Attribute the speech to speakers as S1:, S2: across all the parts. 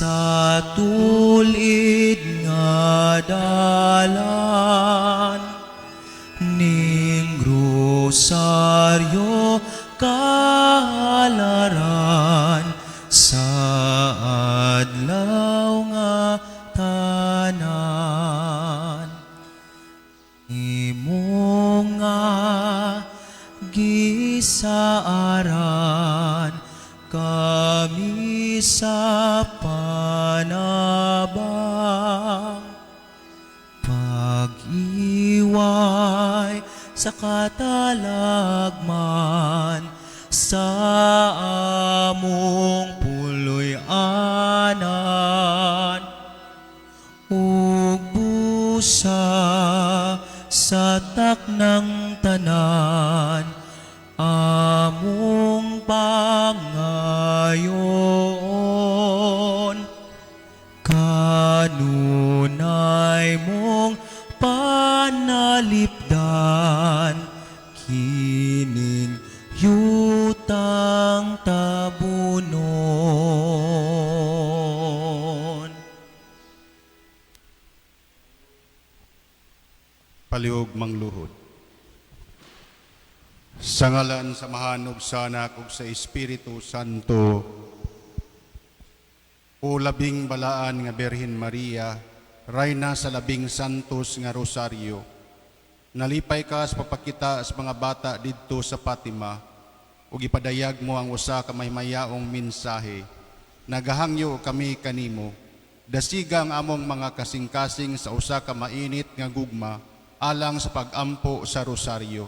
S1: Sa tulid nga dalan ning rosaryo kahalaran sa adlaw nga tanan imo nga gisaaran kami sa panabang, pag-iway sa katalagman sa among puloy-anan ug busa sa taknang tanan among pangayon, kanunay mong panalipdan kining yutang tabunon.
S2: Palihog mangluhod. Sa ngalan sa Amahan ug sa Anak ug sa Espiritu Santo. O labing balaan nga Birhen Maria, Rayna sa labing santos nga Rosaryo, nalipay ka sa papakita sa mga bata didto sa Fatima ug ipadayag mo ang usa ka mahimayaong mensahe. Nagahangyo kami kanimo. Dasiga ang among mga kasing-kasing sa usa ka mainit nga gugma alang sa pagampo sa Rosaryo.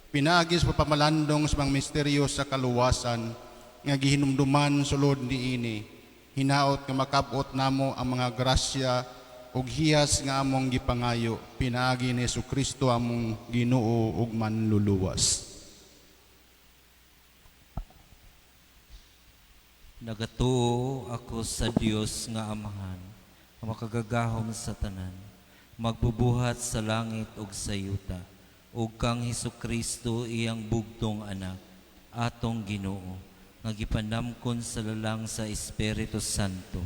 S2: Pinaagi sa pamalandong sa mga misteryo sa kaluwasan nga gihinumduman sulod niini, hinaot nga makab-ot namo ang mga grasya ug hiyas nga among gipangayo pinaagi ni Kristo among Ginoo ug Manluluwas.
S3: Nagatuo ako sa Dios nga Amahan, nga makagagahom sa tanan, magbubuhat sa langit ug sa yuta, ug kang Hesukristo, iyang bugtong anak, atong Ginoo, nga gipanamkon sa lalang sa Espiritu Santo,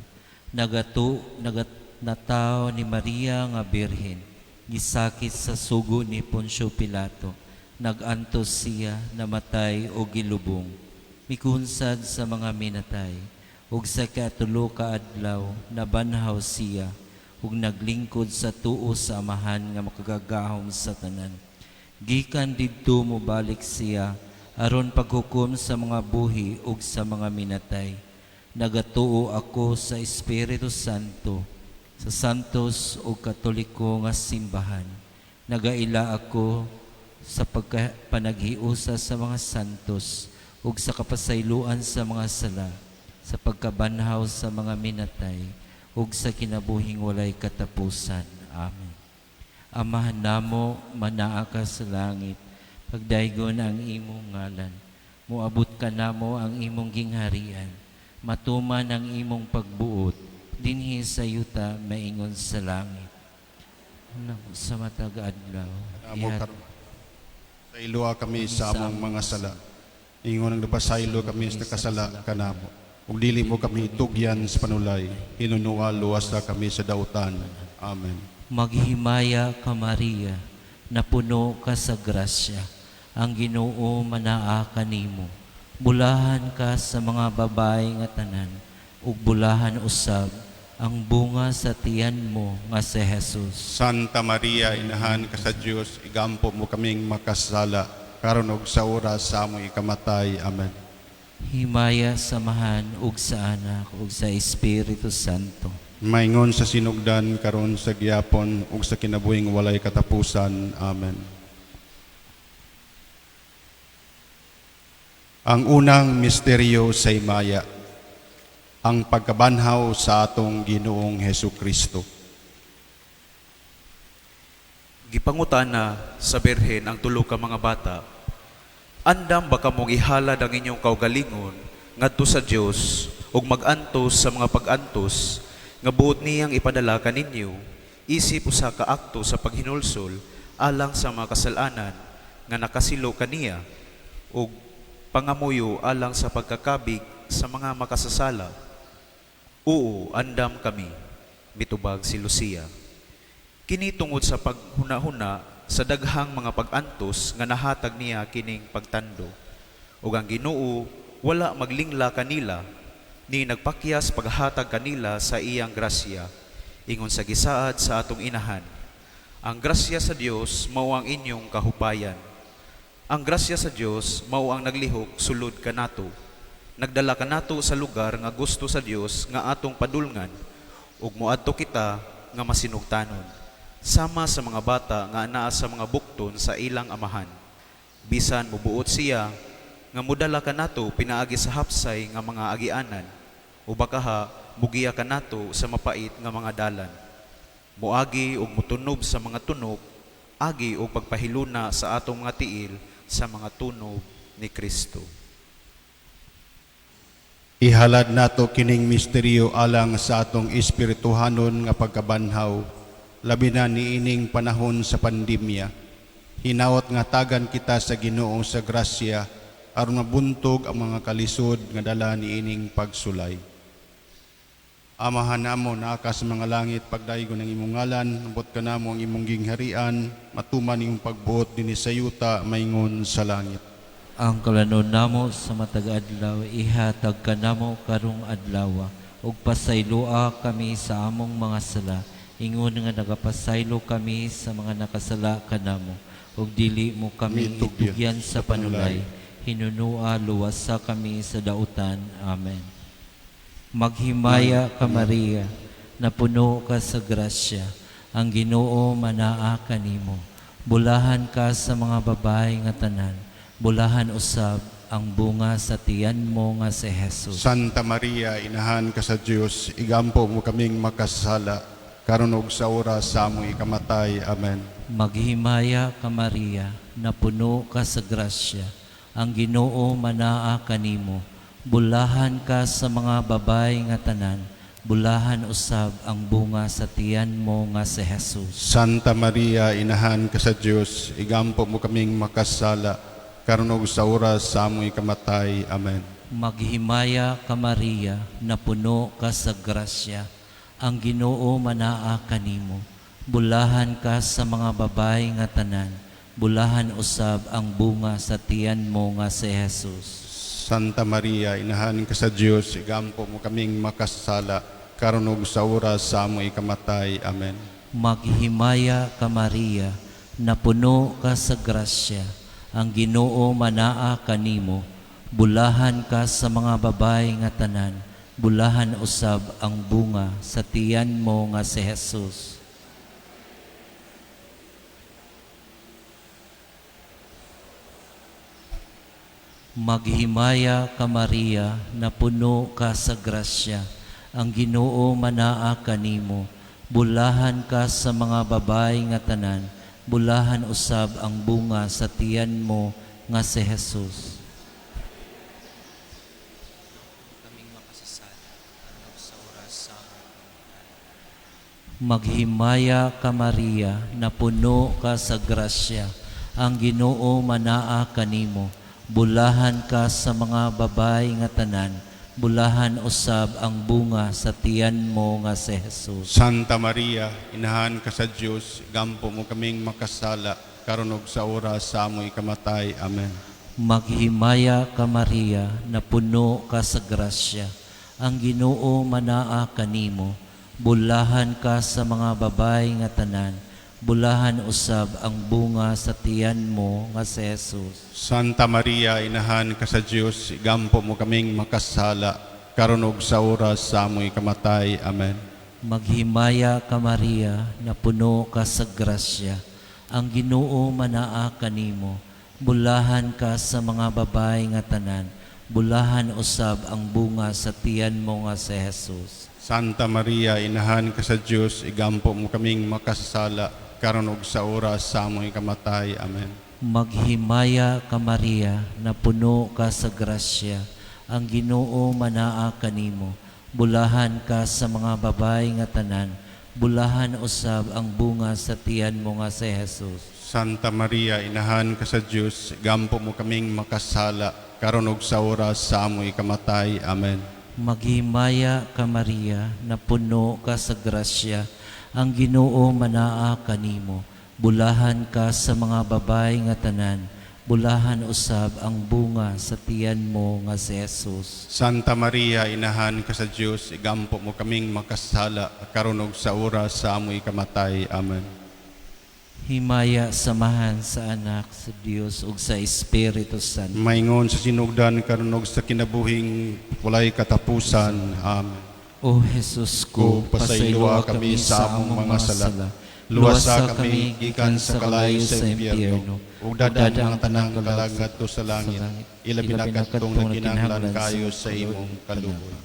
S3: nagatu nagat natawo ni Maria nga Birhen, gisakit sa sugo ni Poncio Pilato, nagantos siya, namatay o gilubong, mikunsad sa mga minatay, ug sa katulo ka adlaw nabanhaw siya ug naglingkod sa tuo sa Amahan nga makagagahom sa tanan. Gikan didto mobalik siya aron paghukom sa mga buhi ug sa mga minatay. Nagatuo ako sa Espiritu Santo, sa santos ug katoliko nga simbahan. Nagaila ako sa pagkapanaghiusa sa mga santos ug sa kapasayloan sa mga sala, sa pagkabanhaw sa mga minatay ug sa kinabuhing walay katapusan. Amen. Amahan namo, manaa ka sa langit, pagdaygon ang imong ngalan. Moabot ka namo ang imong gingharian. Matuman ang imong pagbuot dinhi sa yuta maingon sa langit. Namo sa matag adlaw.
S2: Amo karon, Sayloa kami sa among mga sala. Ingon ang napasaylo kami sa nakasala kanamo. Ug dili mo kami tugyan sa panulay. Hinunua luwasa kami sa dautan. Amen.
S3: Maghimaya ka, Maria, napuno ka sa grasya. Ang Ginoo manaa kanimo. Bulahan ka sa mga babae nga tanan, ug bulahan usab ang bunga sa tiyan mo nga si Jesus.
S2: Santa Maria, inahan ka sa Dios, igampo mo kaming makasala karon ug sa oras sa among ikamatay. Amen.
S3: Himaya sa Amahan ug sa Anak ug sa Espiritu Santo.
S2: Maingon sa sinugdan, karon sa gihapon ug sa kinabuhing walay katapusan. Amen. Ang unang misteryo sa himaya, ang pagkabanhaw sa atong Ginoong Hesus Kristo.
S4: Gipangutana sa Birhen ang tulo ka mga bata, "Andam ba kamong ihalad ang inyong kaugalingon ngadto sa Dios ug mag-antos sa mga pag-antos nga buot niyang ipadala kaninyo isip usa ka akto sa paghinulsol alang sa mga kasal-anan nga nakasilo kaniya ug pangamuyo alang sa pagkakabig sa mga makasasala?" "Oo, andam kami," mitubag si Lucia. Kini tungod sa paghunahuna sa daghang mga pag-antos nga nahatag niya kining pagtando. Ug ang Ginoo wala maglingla kanila, ni nagpakyas paghatag kanila sa iyang grasya, ingon sa gisaad sa atong inahan. Ang grasya sa Dios mao ang inyong kahupayan. Ang grasya sa Dios mao ang naglihok sulod kanato. Nagdala kanato sa lugar nga gusto sa Dios nga atong padulngan ug moadto kita nga masinugtanon. Sama sa mga bata nga anaa sa mga bukton sa ilang amahan. Bisan mubuot siya nga modala kanato pinaagi sa hapsay nga mga agianan o bakaha mugiya kanato sa mapait nga mga dalan. Moagi og motunob sa mga tunok, agi og pagpahiluna sa atong mga tiil sa mga tunob ni Kristo.
S2: Ihalad nato kining misteryo alang sa atong espirituhanon nga pagkabanhaw, labi na niining panahon sa pandemya. Hinaot nga tagan kita sa Ginoo sa grasya aron mabuntog ang mga kalisod nga dala niining pagsulay. Amahan namo naa ka sa mga langit, pagdaygon ang imong ngalan, ambot kanamo ang imong gingharian, matuman imong pagbuot dinhi sa yuta maingon sa langit.
S3: Ang kalanon namo sa matag adlaw ihatag kanamo karong adlaw, ug pasayloa kami sa among mga sala ingon nga nagapasaylo kami sa mga nakasala kanamo, ug dili mo kami
S2: Mitugyan
S3: itugyan sa panulay, hinunua luwasa kami sa dautan. Amen. Maghimaya ka, Maria, napuno ka sa grasya, ang Ginoo manaa kanimo. Bulahan ka sa mga babae nga tanan, bulahan usab ang bunga sa tiyan mo nga si Jesus.
S2: Santa Maria, inahan ka sa Dios, igampo mo kaming makasala, karon ug sa oras sa among ikamatay. Amen.
S3: Maghimaya ka, Maria, napuno ka sa grasya, ang Ginoo manaa kanimo. Bulahan ka sa mga babae nga tanan, bulahan usab ang bunga sa tiyan mo nga si Jesus.
S2: Santa Maria, inahan ka sa Dios, igampo mo kaming makasala, karon ug sa oras sa among ikamatay. Amen.
S3: Maghimaya ka, Maria, napuno ka sa grasya, ang Ginoo manaa kanimo. Bulahan ka sa mga babae nga tanan, bulahan usab ang bunga sa tiyan mo nga si Jesus.
S2: Santa Maria, inahan ka sa Dios, igampo mo kaming makasala, karon ug sa oras sa among ikamatay. Amen.
S3: Maghimaya ka, Maria, napuno ka sa grasya, ang Ginoo manaa kanimo. Bulahan ka sa mga babae nga tanan, bulahan usab ang bunga sa tiyan mo nga si Jesus. Maghimaya ka, Maria, napuno ka sa grasya, ang Ginoo manaa kanimo. Bulahan ka sa mga babae nga tanan, bulahan usab ang bunga sa tiyan mo nga si Jesus.
S1: Kaming makasasala, aron sa oras sa among kamatay.
S3: Maghimaya ka, Maria, napuno ka sa grasya, ang Ginoo manaa kanimo. Bulahan ka sa mga babae nga tanan, bulahan usab ang bunga sa tiyan mo nga si Jesus.
S2: Santa Maria, inahan ka sa Dios, gampo mo kaming makasala, karon ug sa oras sa among ikamatay. Amen.
S3: Maghimaya ka, Maria, napuno ka sa grasya, ang Ginoo manaa kanimo. Bulahan ka sa mga babae nga tanan, bulahan usab ang bunga sa tiyan mo nga si Jesus.
S2: Santa Maria, inahan ka sa Dios, gampo mo kaming makasala, karon ug sa oras sa among ikamatay. Amen.
S3: Maghimaya ka, Maria, napuno ka sa grasya, ang Ginoo manaa kanimo. Bulahan ka sa mga babae nga tanan, bulahan usab ang bunga sa tiyan mo nga si Jesus.
S2: Santa Maria, inahan ka sa Dios, igampo mo kaming makasala, karon ug sa oras sa among ikamatay. Amen.
S3: Maghimaya ka, Maria, napuno ka sa grasya, ang Ginoo manaa kanimo. Bulahan ka sa mga babae nga tanan, bulahan usab ang bunga sa tiyan mo nga si Jesus.
S2: Santa Maria, inahan ka sa Dios, gampo mo kaming makasala, karon ug sa oras sa among ikamatay. Amen.
S3: Maghimaya ka Maria, napuno ka sa grasya, ang Ginoo manaa kanimo. Bulahan ka sa mga babae nga tanan, bulahan usab ang bunga sa tiyan mo nga si Jesus.
S2: Santa Maria, inahan ka sa Dios, igampo mo kaming makasala karon ug sa oras sa amoy kamatay. Amen.
S3: Himaya samahan sa Anak, sa Dios ug sa Espiritu Santo.
S2: Maingon sa sinugdan karon ug sa kinabuhing walay katapusan. Amen.
S3: O Jesus ko,
S2: Ko, pasayloa kami sa among mga sala. Luwasa kami gikan sa kalayo sa impyerno, ug dadaan ang tanang kalag ngadto sa langit, ilabi na kadtong nagkinahanglan kaayo sa imong kaluoy.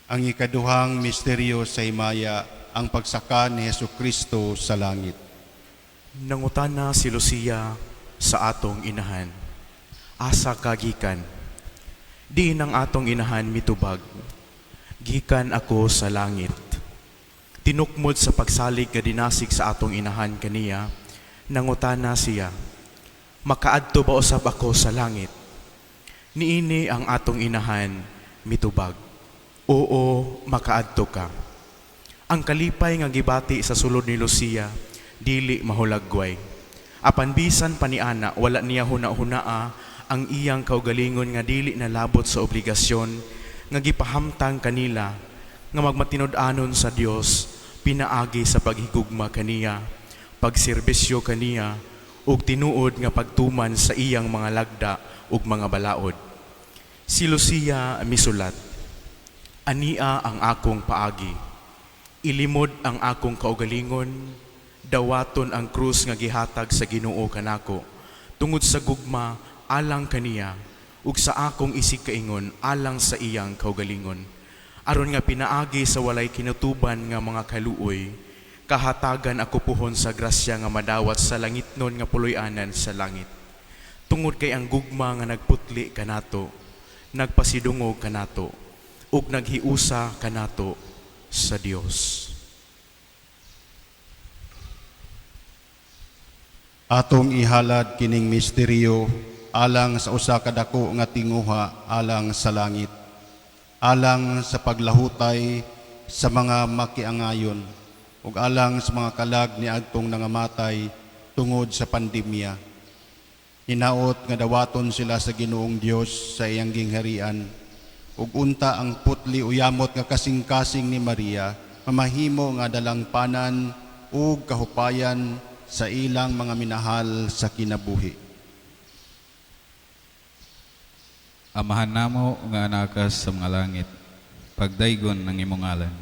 S2: Ang ikaduhang misteryo sa himaya, ang pagsaka ni Hesus Kristo sa langit.
S4: Nangutana si Lucia sa atong inahan. Asa ka gikan? Diin ang atong inahan mitubag. Gikan ako sa langit. Tinukmod sa pagsalig nga dinasig sa atong inahan kaniya, nangutana siya, makaadto ba usab ako sa langit? Niini ang atong inahan mitubag. Oo, makaadto ka. Ang kalipay nga gibati sa sulod ni Lucia, dili mahulagway. Apan bisan pa ni ana, wala niya huna-hunaa ang iyang kaugalingon nga dili nalabot sa obligasyon nga gipahamtang kanila nga magmatinud-anon sa Dios pinaagi sa paghigugma kaniya, pagserbisyo kaniya ug tinuod nga pagtuman sa iyang mga lagda ug mga balaod. Si Lucia misulat, ania ang akong paagi. Ilimod ang akong kaugalingon, dawaton ang krus nga gihatag sa Ginoo kanako, tungod sa gugma alang kaniya, ug sa akong isig kaingon alang sa iyang kaugalingon. Aron nga pinaagi sa walay kinutuban nga mga kaluoy, kahatagan ako puhon sa grasya nga madawat sa langitnon nga puloy-anan sa langit. Tungod kay ang gugma nga nagputli kanato, nagpasidungog kanato, ug naghiusa kanato sa Dios.
S2: Atong ihalad kining misteryo alang sa usa ka dako nga tinguha alang sa langit, alang sa paglahutay sa mga makiangayon ug alang sa mga kalag niadtong nangamatay tungod sa pandemya. Hinaot nga dawaton sila sa Ginoong Dios sa iyang gingharian, ug unta ang putli uyamot nga kasing-kasing ni Maria mamahimo nga dalangpanan ug kahupayan sa ilang mga minahal sa kinabuhi.
S5: Amahan namo nga anakas sa mga langit, pagdaygon ang imong ngalan.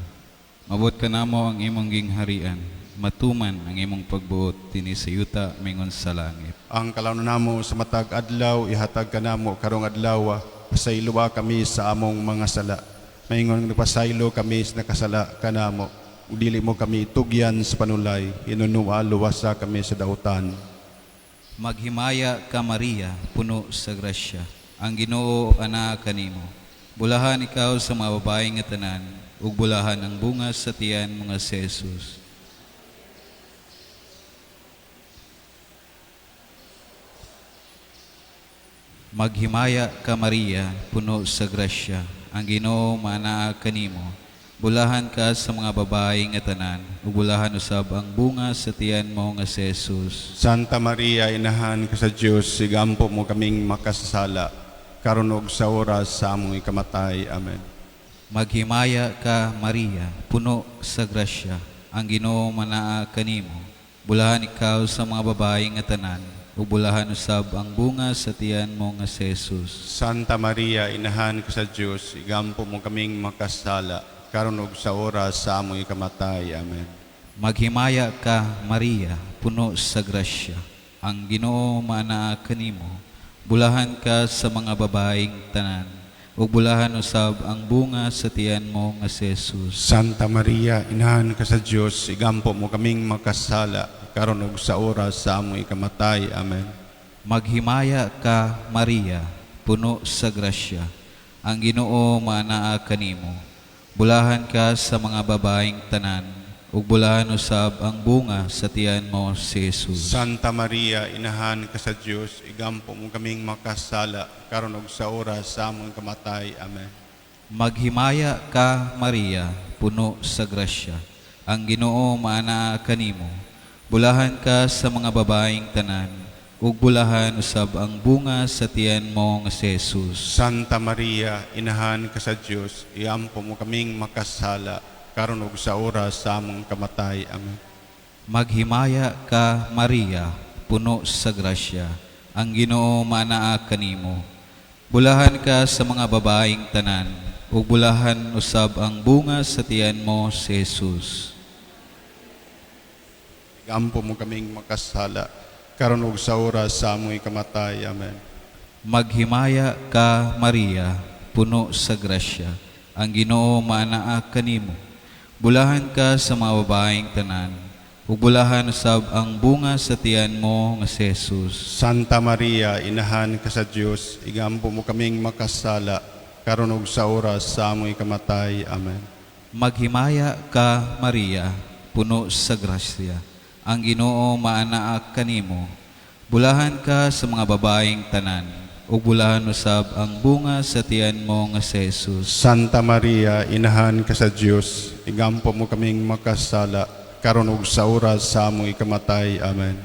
S5: Mabot ka namo ang imong gingharian, matuman ang imong pagbuot dinhi sa yuta mingon sa langit.
S2: Ang kalawnan namo sa matag adlaw ihatag kanamo karong adlaw, pasayloa kami sa among mga sala. Maingon nga nagpasaylo kami sa nakasala kanamo. Ug dili mo kami tugyan sa panulay, hinunua luwasa kami sa dautan.
S5: Maghimaya ka Maria, puno sa grasya. Ang Ginoo anaa kanimo. Bulahan ikaw sa mga babae nga tanan, ug bulahan ang bunga sa tiyan mo nga si Jesus. Maghimaya ka Maria, puno sa grasya. Ang Ginoo maanaa kanimo. Bulahan ka sa mga babae nga tanan, ug bulahan usab ang bunga sa tiyan mo nga si Jesus.
S2: Santa Maria, inahan ka sa Dios, sigampo mo kaming makasasala, karon ug sa oras sa among ikamatay. Amen.
S5: Maghimaya ka Maria, puno sa grasya. Ang Ginoo manaa kanimo. Bulahan ikaw sa mga babae nga tanan, ug bulahan usab ang bunga sa tiyan mo nga si Jesus.
S2: Santa Maria, inahan ka sa Dios, igampo mo kaming makasala, karon ug sa oras sa among ikamatay. Amen.
S5: Maghimaya ka Maria, puno sa grasya. Ang Ginoo maanaa kanimo. Bulahan ka sa mga babaeng tanan, ug bulahan usab ang bunga sa tiyan mo nga si Jesus.
S2: Santa Maria, inahan ka sa Dios, igampo mo kaming makasala, karon ug sa oras sa among ikamatay. Amen.
S5: Maghimaya ka Maria, puno sa grasya. Ang Ginoo maanaa kanimo. Bulahan ka sa mga babaeng tanan, ug bulahan usab ang bunga sa tiyan mo si Jesus.
S2: Santa Maria, inahan ka sa Dios, igampo mo kaming makasala karon ug sa oras sa among kamatay. Amen.
S5: Maghimaya ka, Maria, puno sa grasya. Ang Ginoo maanaa kanimo. Bulahan ka sa mga babaeng tanan, ug bulahan usab ang bunga sa tiyan mo nga si Jesus.
S2: Santa Maria, inahan ka sa Dios, iampo mo kaming makasala karon ug sa oras sa among kamatay. Amen.
S5: Maghimaya ka, Maria, puno sa grasya. Ang Ginoo maanaa kanimo. Bulahan ka sa mga babaeng tanan, ug bulahan usab ang bunga sa tiyan mo si Jesus.
S2: Iampo mo kaming makasala karon ug sa oras sa among kamatay. Amen.
S5: Maghimaya ka, Maria, puno sa grasya. Ang Ginoo maanaa kanimo. Bulahan ka sa mga babaeng tanan, ug bulahan usab ang bunga sa tiyan mo nga si Jesus.
S2: Santa Maria, inahan ka sa Dios, igampo mo kaming makasala karon ug sa oras sa among kamatay. Amen.
S5: Maghimaya ka, Maria, puno sa grasya. Ang Ginoo maanaa kanimo. Bulahan ka sa mga babaeng tanan, ug bulahan usab ang bunga sa tiyan mo nga si Jesus.
S2: Santa Maria, inahan ka sa Dios, igampo mo kaming makasala karon ug sa oras sa among ikamatay. Amen.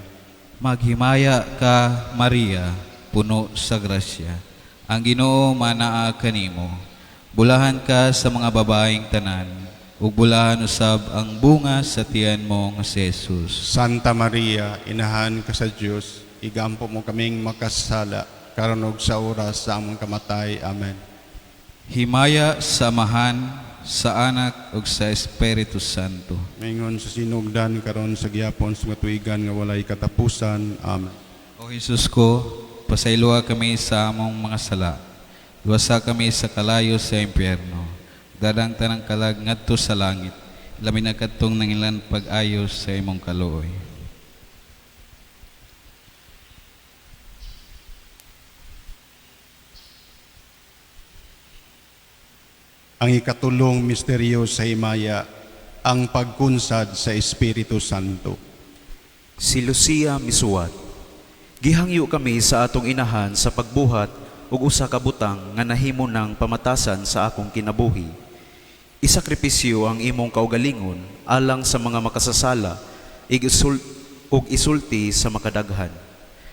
S5: Maghimaya ka, Maria, puno sa grasya. Ang Ginoo manaa kanimo. Bulahan ka sa mga babaeng tanan, ug bulahan usab ang bunga sa tiyan mo nga si Jesus.
S2: Santa Maria, inahan ka sa Dios, igampo mo kaming makasala karon ug sa oras sa among kamatay. Amen.
S5: Himaya sa Amahan, sa Anak ug sa Espiritu Santo.
S2: Maingon sa sinugdan karon sa gihapon sa katuigan nga walay katapusan. Amen.
S5: O Jesus ko, pasayloa kami sa among mga sala. Luwasa kami sa kalayo sa impyerno. Dadang tanang kalag ngadto sa langit. Labi na kadtong nangilan pag-ayo sa imong kaluoy.
S2: Ang ikatulong misteryo sa himaya, ang pagkunsad sa Espiritu Santo.
S4: Si Lucia misuwat. Gihangyo kami sa atong inahan sa pagbuhat og usa ka butang nga nahimo ng pamatasan sa akong kinabuhi. Isakripisyo ang imong kaugalingon alang sa mga makasasala ug isulti sa makadaghan.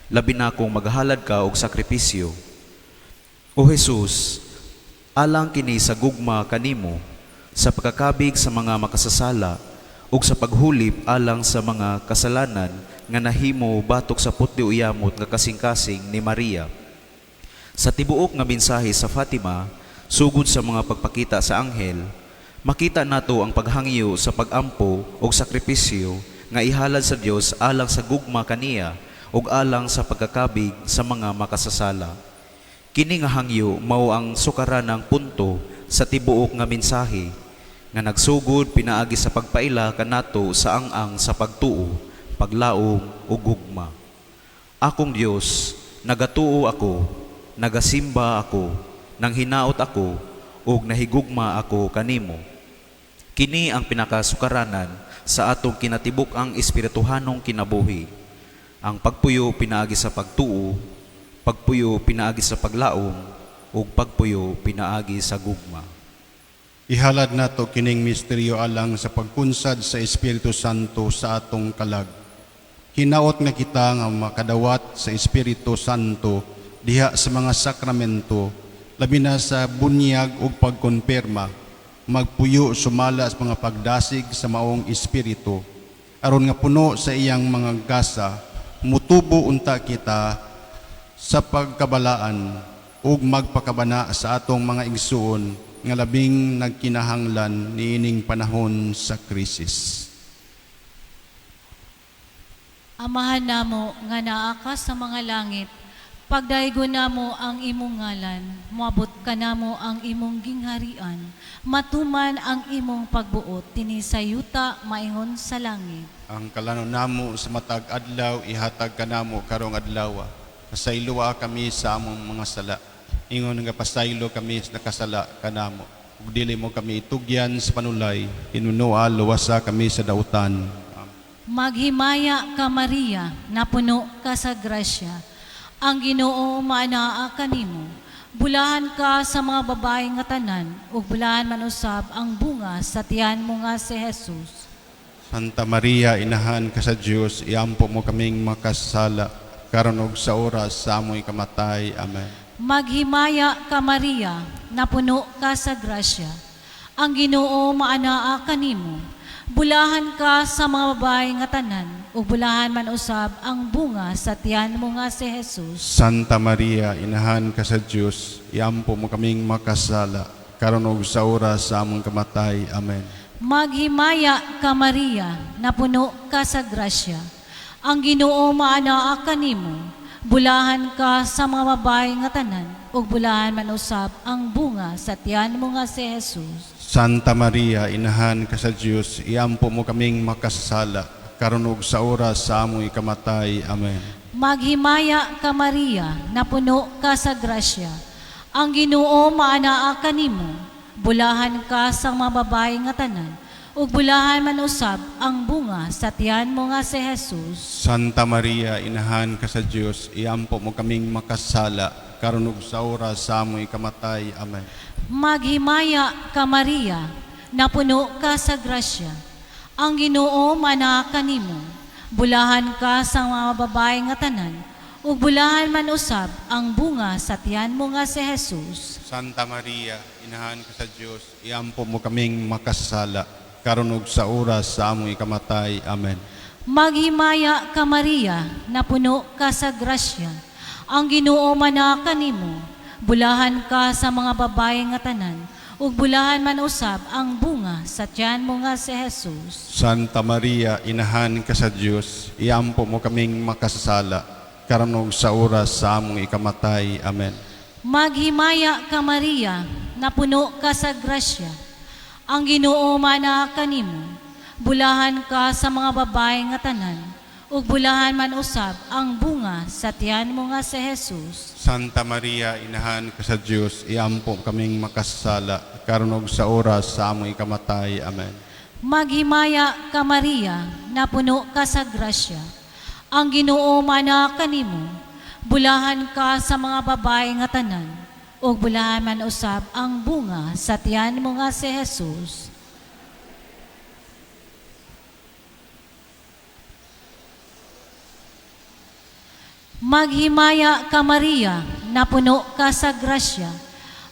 S4: Labi na kung maghalad ka og sakripisyo. O Jesus, alang kini sa gugma kanimo, sa pagkakabig sa mga makasasala ug sa paghulip alang sa mga kasalanan nga nahimo batok sa putli o yamot nga kasing-kasing ni Maria. Sa tibuok nga mensahe sa Fatima, sugod sa mga pagpakita sa anghel, makita nato ang paghangyo sa pagampo og sakripisyo nga ihalad sa Dios alang sa gugma kaniya ug alang sa pagkakabig sa mga makasasala. Kini nga hangyo mao ang sukaranang punto sa tibuok nga mensahe nga nagsugod pinaagi sa pagpaila kanato sa ang-ang sa pagtuo, paglaom ug gugma. Akong Dios, nagatuo ako, nagasimba ako, nanghinaot ako ug nahigugma ako kanimo. Kini ang pinakasukaranan sa atong kinatibuk-ang espirituhanong kinabuhi. Ang pagpuyo pinaagi sa pagtuo, pagpuyo pinaagi sa paglaom, ug pagpuyo pinaagi sa gugma.
S2: Ihalad nato kining misteryo alang sa pagkunsad sa Espiritu Santo sa atong kalag. Hinaot nga kita nga makadawat sa Espiritu Santo diha sa mga sakramento, labi na sa bunyag ug pagkonpirma, magpuyo sumala sa mga pagdasig sa maong espiritu, aron nga puno sa iyang mga gasa, mutubo unta kita sa pagkabalaan ug magpakabana sa atong mga igsuon nga labing nagkinahanglan niining panahon sa krisis.
S6: Amahan namo nga naa ka sa mga langit, pagdaygon namo ang imong ngalan, moabot kanamo ang imong gingharian, matuman ang imong pagbuot dinhi sa yuta maingon sa langit.
S2: Ang kalanon namo sa matag adlaw ihatag kanamo karong adlaw. Pasayloa kami sa among mga sala. Ingon nga pasaylo kami sa nakasala kanamo. Ug dili mo kami itugyan sa panulay, hinunoa luwasa kami sa dautan. Amen.
S6: Maghimaya ka Maria, napuno ka sa grasya. Ang Ginoo maanaa kanimo. Bulahan ka sa mga babae nga tanan, ug bulahan man usab ang bunga sa tiyan mo nga si Jesus.
S2: Santa Maria, inahan ka sa Dios, iampo mo kaming makasala, karon ug sa oras sa amoy kamatay. Amen.
S6: Maghimaya ka Maria, napuno ka sa grasya. Ang Ginoo maanaa kanimo. Bulahan ka sa mga babae nga tanan, ug bulahan man usab ang bunga sa tiyan mo nga si Jesus.
S2: Santa Maria, inahan ka sa Dios, iampo mo kaming makasala, karon ug sa oras sa among kamatay. Amen.
S6: Maghimaya ka Maria, napuno ka sa grasya. Ang Ginoo maanaa kanimo. Bulahan ka sa mga babae nga tanan, ug bulahan man usab ang bunga sa tiyan mo nga si Jesus.
S2: Santa Maria, inahan ka sa Dios, iampo mo kaming makasala, karon ug sa oras sa among ikamatay. Amen.
S6: Maghimaya ka Maria, napuno ka sa grasya. Ang Ginoo maanaa kanimo. Bulahan ka sa mga babae nga tanan, ug bulahan man usab ang bunga sa tiyan mo nga si Jesus.
S2: Santa Maria, inahan ka sa Dios, iampo mo kaming makasala, karon ug sa oras sa among ikamatay. Amen.
S6: Maghimaya ka Maria, napuno ka sa grasya. Ang Ginoo maanaa kanimo. Bulahan ka sa mga babae nga tanan, ug bulahan man usab ang bunga sa tiyan mo nga si Jesus.
S2: Santa Maria, inahan ka sa Dios, iampo mo kaming makasala, karon ug sa oras sa among ikamatay. Amen.
S6: Maghimaya ka Maria, napuno ka sa grasya. Ang Ginoo manaa kanimo. Bulahan ka sa mga babae nga tanan, ug bulahan man usab ang bunga sa tiyan mo nga si Jesus.
S2: Santa Maria, inahan ka sa Dios, iampo mo kaming makasala, karon ug sa oras sa among ikamatay. Amen.
S6: Maghimaya ka Maria, napuno ka sa grasya. Ang Ginoo manaa kanimo. Bulahan ka sa mga babae nga tanan, ug bulahan man usab ang bunga sa tiyan mo nga si Jesus.
S2: Santa Maria, inahan ka sa Dios, iampo kaming makasala, karon ug sa oras sa among ikamatay. Amen.
S6: Maghimaya ka Maria, napuno ka sa grasya. Ang Ginoo manaa kanimo. Bulahan ka sa mga babae nga tanan, ug bulahan man usab ang bunga sa tiyan mo nga si Jesus. Maghimaya ka Maria, napuno ka sa grasya.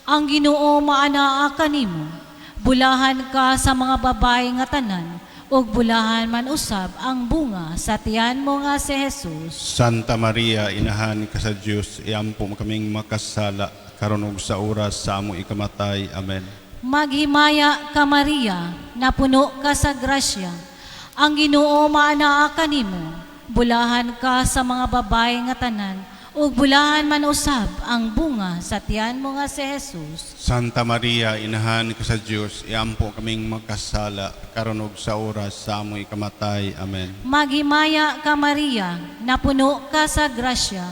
S6: Ang Ginoo maanaa kanimo. Bulahan ka sa mga babae nga tanan, ug bulahan man usab ang bunga sa tiyan mo nga si Jesus.
S2: Santa Maria, inahan ka sa Dios, iampo mo kaming makasala, karon ug sa oras sa among ikamatay. Amen.
S6: Maghimaya ka Maria, napuno ka sa grasya. Ang Ginoo maanaa kanimo. Bulahan ka sa mga babae nga tanan, ug bulahan man usab ang bunga sa tiyan mo nga si Jesus.
S2: Santa Maria, inahan ka sa Dios, iampo kaming makasala, karon ug sa oras sa among ikamatay. Amen.
S6: Maghimaya ka Maria, napuno ka sa grasya.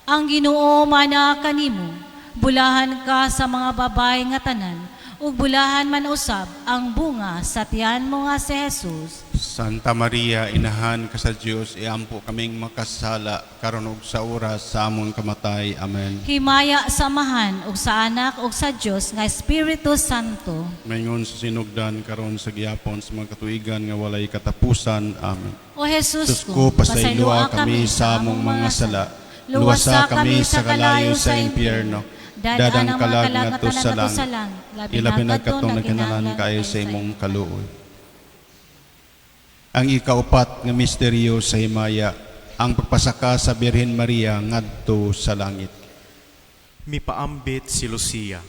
S6: Ang Ginoo manaa kanimo. Bulahan ka sa mga babae nga tanan, ug bulahan man usab ang bunga sa tiyan mo nga si Jesus.
S2: Santa Maria, inahan ka sa Dios, iampo kaming makasala, karon ug sa oras sa among kamatay. Amen.
S6: Himaya sa Amahan ug sa Anak ug sa Dios nga Espiritu Santo.
S2: Maingon sa sinugdan karon sa gihapon sa mga katuigan nga walay katapusan. Amen.
S6: O Jesus
S2: Diyos ko, pasayloa kami sa among mga sala. Luwasa kami sa kalayo sa impyerno. Dadang kalag ngadto sa langit. Ilabi na katong nagkinalan kaayo sa imong kaluoy. Ang ikaupat nga misteryo sa himaya, ang pagpasaka sa Birhen Maria ngadto sa langit.
S4: Mipaambit si Lucia.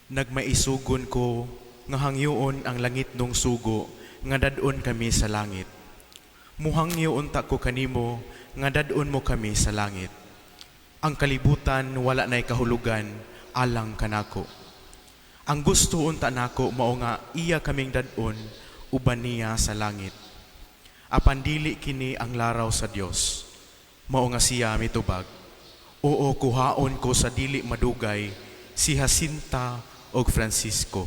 S4: Nagmaisugon ko nga hangyoon ang langit nung sugo nga dad-on kami sa langit. Muhangyo unta ko kanimo nga dad-on mo kami sa langit. Ang kalibutan wala na'y kahulugan alang kanako. Ang gusto unta nako mao nga iya kaming dad-on uban niya sa langit. Apan dili kini ang laraw sa Dios. Mao nga siya mitubag. Oo, kuhaon ko sa dili madugay si Jacinta
S7: ug Francisco.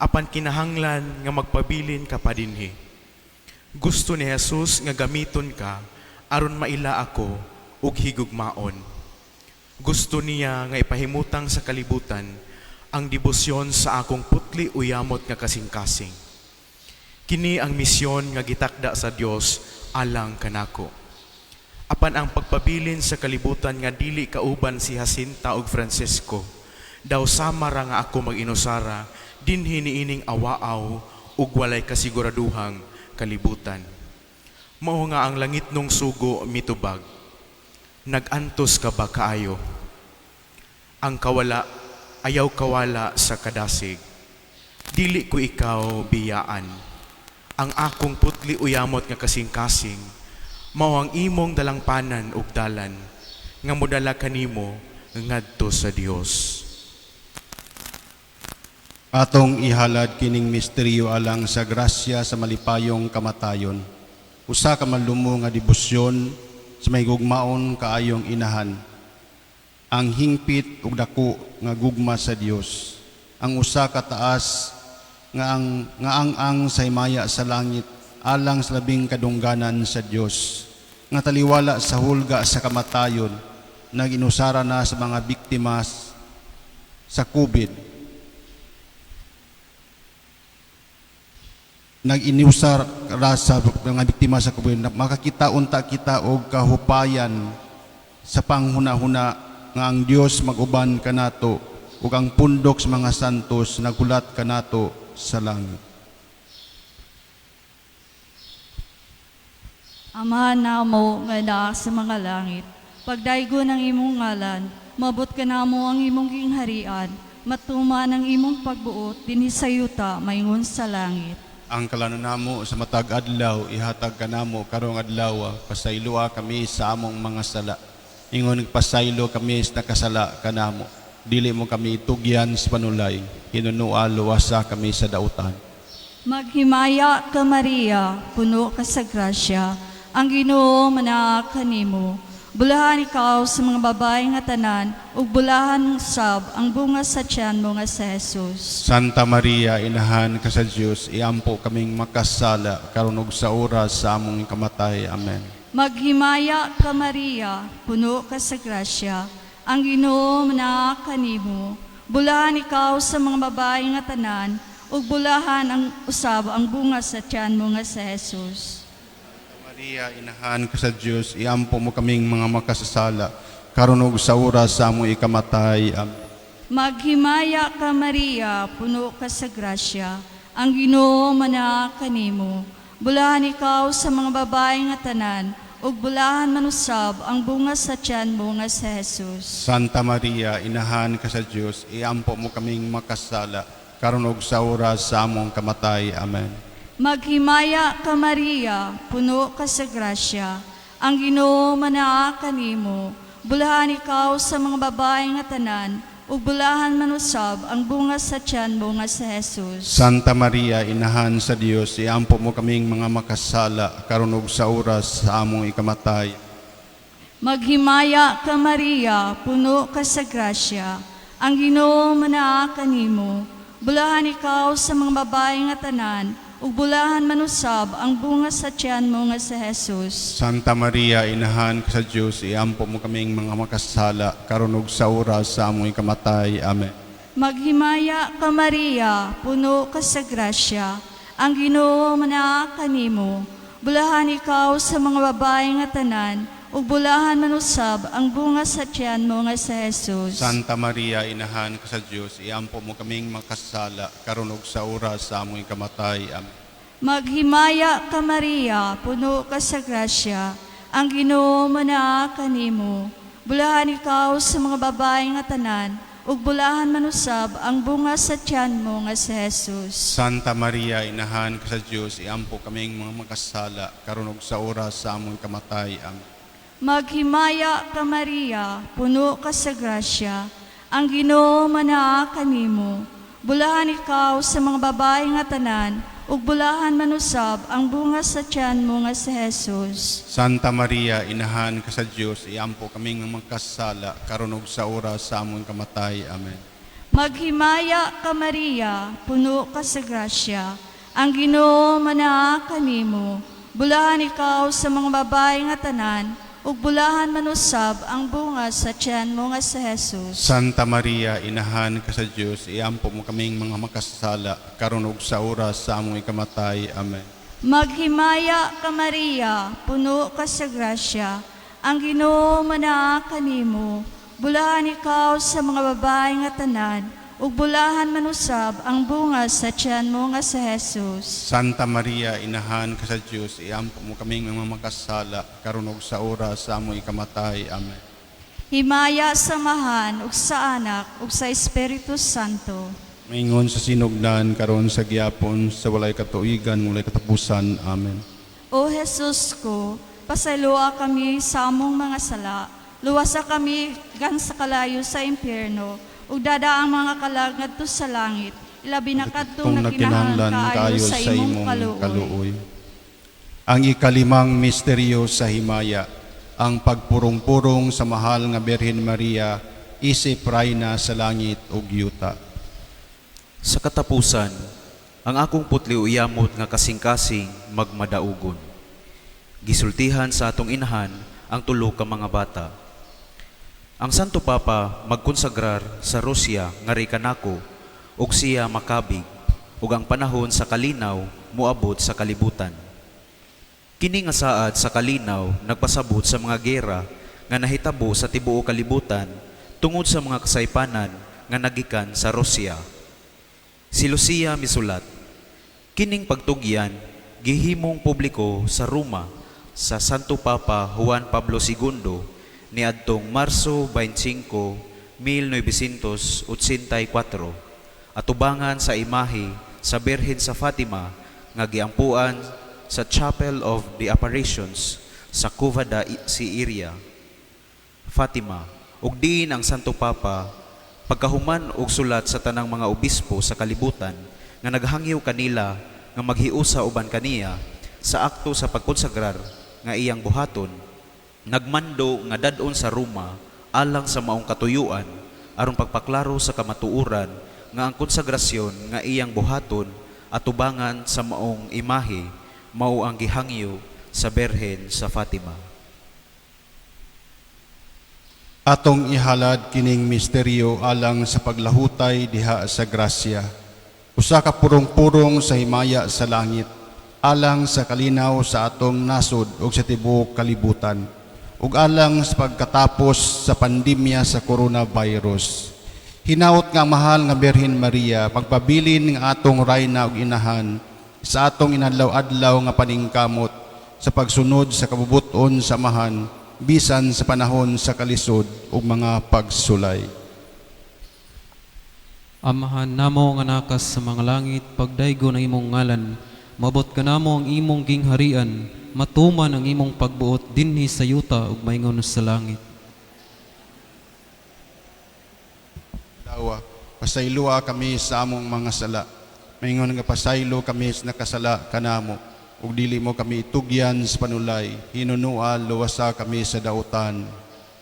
S7: Apan kinahanglan nga magpabilin ka pa dinhi. Gusto ni Jesus nga gamiton ka aron maila ako ug higugmaon. Gusto niya nga ipahimutang sa kalibutan ang debosyon sa akong putli uyamot nga kasing-kasing. Kini ang misyon nga gitakda sa Dios alang kanako. Apan ang pagpabilin sa kalibutan nga dili kauban si Jacinta ug Francisco, daw sama ra nga ako mag-inusara dinhi niining awaaw ug walay kasiguraduhang kalibutan. Mao nga ang langitnong sugo mitubag. Nag-antos ka ba kaayo? Ang kawala ayaw kawala sa kadasig. Dili ko ikaw biyaan. Ang akong putli uyamot nga kasing-kasing, mao ang imong dalangpanan ug dalan nga modala kanimo ngadto sa Dios.
S2: Atong ihalad kining misteryo alang sa grasya sa malipayong kamatayon. Usa ka malumo nga debosyon sa mahigugmaon kaayong inahan. Ang hingpit ug dako nga gugma sa Dios. Ang usa ka taas nga ang sa himaya sa langit alang sa labing kadungganan sa Dios. Nga taliwala sa hulga sa kamatayon, nag-inusara na sa mga biktima sa COVID, nag-inusar ra sa mga biktima sa COVID, makakita unta kita og kahupayan sa panghuna-huna nga ang Dios mag-uban kanato ug ang pundok sa mga santos naghulat kanato sa langit.
S8: Ama namo nga naa sa mga langit, pagdaygon ang imong ngalan, moabot kanamo ang imong gingharian, matuman ang imong pagbuot dinhi sa yuta maingon sa langit.
S2: Ang kalanon namo sa matag adlaw ihatag kanamo karong adlaw. Pasayloa kami sa among mga sala, ingon pasaylo kami sa nakasala kanamo. Dili mo kami tugyan sa panulay, hinunua luwasa kami sa dautan.
S8: Maghimaya ka Maria, puno ka sa grasya, ang Ginoo manaa kanimo. Bulahan ikaw sa mga babae nga tanan, ug bulahan sab ang bunga sa tiyan mo nga si Jesus.
S2: Santa Maria, inahan ka sa Dios, iampo kaming makasala karon ug sa oras sa among kamatay. Amen.
S8: Maghimaya ka Maria, puno ka sa grasya, ang Ginoo manaa kanimo. Bulahan ikaw sa mga babae nga tanan, ug bulahan ang usab ang bunga sa tiyan mo nga si Jesus.
S2: Maria, inahan ka sa Dios, iampo mo kaming mga makasasala karon ug sa oras sa among ikamatay. Amen.
S8: Maghimaya ka Maria, puno ka sa grasya, ang Ginoo manaa kanimo. Bulahan ikaw sa mga babae nga tanan, ug bulahan man usab ang bunga sa tiyan mo nga si Jesus.
S2: Santa Maria, inahan ka sa Dios, iampo mo kaming makasala karon ug sa oras sa among kamatay. Amen.
S8: Maghimaya ka Maria, puno ka sa grasya, ang Ginoo manaa kanimo. Bulahan ikaw sa mga babae nga tanan, ug bulahan man usab ang bunga sa tiyan mo nga si Jesus.
S2: Santa Maria, inahan sa Dios, iampo mo kaming mga makasala karon ug sa oras sa among ikamatay.
S8: Maghimaya ka Maria, puno ka sa grasya, ang Ginoo manaa kanimo. Bulahan ikaw sa mga babae nga tanan, ug bulahan man usab ang bunga sa tiyan mo nga si Jesus.
S2: Santa Maria, inahan ka sa Dios, iampo mo kaming mga makasala karon ug sa oras sa among ikamatay. Amen.
S8: Maghimaya ka Maria, puno ka sa grasya, ang Ginoo manaa kanimo. Bulahan ikaw sa mga babae nga tanan, ug bulahan man usab ang bunga sa tiyan mo nga si Jesus.
S2: Santa Maria, inahan ka sa Dios, iampo mo kaming makasala karon ug sa oras sa among ikamatay. Amen.
S8: Maghimaya ka Maria, puno ka sa grasya, ang Ginoo manaa kanimo. Bulahan ikaw sa mga babae nga tanan, ug bulahan man usab ang bunga sa tiyan mo nga si Jesus.
S2: Santa Maria, inahan ka sa Dios, iampo kaming mga makasala karon ug sa oras sa among ikamatay. Amen.
S8: Maghimaya ka Maria, puno ka sa grasya, ang Ginoo manaa kanimo. Bulahan ikaw sa mga babae nga tanan, ug bulahan man usab ang bunga sa tiyan mo nga si Jesus.
S2: Santa Maria, inahan ka sa Dios, iampo kaming mga makasala karon ug sa oras sa among kamatay. Amen.
S8: Maghimaya ka Maria, puno ka sa grasya. Ang Ginoo manaa kanimo. Bulahan ikaw sa mga babae nga tanan, ug bulahan man usab ang bunga sa tiyan mo nga si Jesus.
S2: Santa Maria, inahan ka sa Dios, iampo mo kaming mga makasasala, karon ug sa oras sa among ikamatay. Amen.
S8: Maghimaya ka Maria, puno ka sa grasya. Ang Ginoo manaa kanimo. Bulahan ikaw sa mga babae nga tanan, ug bulahan man usab ang bunga sa tiyan mo nga si Jesus.
S2: Santa Maria, inahan ka sa Dios, iampo mo kaming mga makasasala, karon ug sa oras sa among ikamatay. Amen.
S8: Himaya sa Amahan ug sa Anak ug sa Espiritu Santo.
S2: Maingon sa sinugdan karon sa gyapon sa walay katuigan, walay katapusan. Amen.
S8: O Jesus ko, pasayloa kami sa among mga sala, luwasa kami gan sa kalayo sa impyerno, ug dad-a ang mga kalag ngadto sa langit, ilabi na kadtong
S2: Tong
S8: nagkinahanglan
S2: nagkinahanglan
S8: kaayo
S2: kaayo
S8: sa imong kaluoy.
S2: kaluoy. Ang ikalimang misteryo sa himaya, ang pagpurong-purong sa mahal nga Birhen Maria, isip rayna sa langit ug yuta.
S4: Sa katapusan, ang akong putli o iyamot nga kasing-kasing magmadaugon. Gisultihan sa atong inahan ang tulo ka mga bata. Ang Santo Papa magkonsagrar sa Rusya nga kanako ug siya makabig ug ang panahon sa kalinaw moabot sa kalibutan. Kini nga saad sa kalinaw nagpasabot sa mga gera nga nahitabo sa tibuok kalibutan tungod sa mga kasaypanan nga nagikan sa Rusya. Si Lucia misulat, kining pagtugyan gihimong publiko sa Roma sa Santo Papa Juan Pablo II niadtong Marso 25, 1984 atubangan sa imahe sa Birhen sa Fatima nga giampuan sa Chapel of the Apparitions sa Cova da Iria, Fatima, ug diin ang Santo Papa pagkahuman og sulat sa tanang mga obispo sa kalibutan nga naghangyo kanila nga maghiusa uban kaniya sa akto sa pagkonsagrar nga iyang buhaton, nagmando nga dad-on sa Roma alang sa maong katuyuan aron pagpaklaro sa kamatuoran nga ang konsagrasyon nga iyang buhaton atubangan sa maong imahe mao ang gihangyo sa Birhen sa Fatima.
S2: Atong ihalad kining misteryo alang sa paglahutay diha sa grasya. Usa ka purong-purong sa himaya sa langit, alang sa kalinaw sa atong nasod ug sa tibuok kalibutan, ug alang sa pagkatapos sa pandemya sa coronavirus. Hinaot nga mahal nga Birhen Maria, pagpabilin nga atong rayna ug inahan sa atong inadlaw-adlaw nga paningkamot sa pagsunod sa kabubuton sa Amahan bisan sa panahon sa kalisod ug mga pagsulay.
S1: Amahan namo nga nakas sa mga langit, pagdaygo ng imong ngalan, mabot kanamo ang imong gingharian, matuman ang imong pagbuot dinhi sa yuta ug maingon sa langit.
S2: Dawa, pasayloa kami sa among mga sala. Maingon nga pasaylo kami sa nakasala kanamo ug dili mo kami itugyan sa panulay, hinunua luwasa kami sa dautan.